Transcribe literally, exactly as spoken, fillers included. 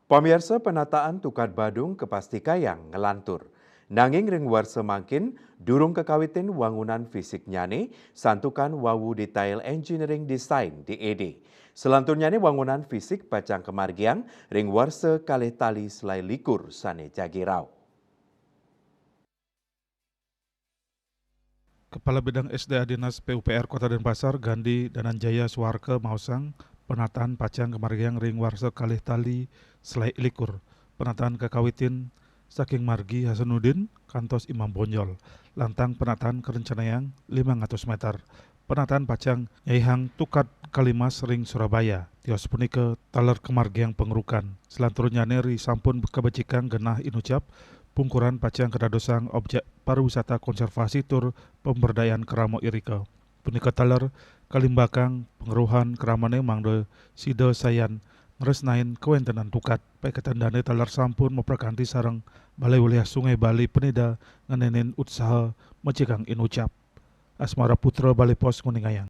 Pamiarsa, penataan tukad Badung kepastikayang nglantur. Nanging ring warsa mangkin durung kakawitin wangunan fisiknyane, santukan wau detail engineering design, D E D. Selanturnyane wangunan fisik pacang kamargiang ring warsa kalih tali selae likur sane jagi rauh. Kepala Bidang S D A Dinas P U P R Kota Denpasar, Gandhi Dananjaya Suarke, maosang, penataan pacang kamargiang ring warsa kalih tali selae likur. Penataan kakawitin saking margi Hasanuddin kantos Imam Bonjol. Lantang penataan karencanayang limang atus meter. Penataan pacang nyaihang tukad Kalimas ring Surabaya. Tios punika taler kamargiang pangrukan. Selanturnyane ri sampun kabecikang genah inucap, pungkuran pacang kadadosang objek pariwisata konservasi tur pemberdayaan krama irika. Punika taler kalimbakang pangruhan kramane mangda sida sayan ngresnain kawentenan tukad. Paiketan dane taler sampun maprakanti sareng Balai Wilayah Sungai Bali Penida ngenenin utsaha mecikang inucap. Asmara Putra, Bali Post, nguningayang.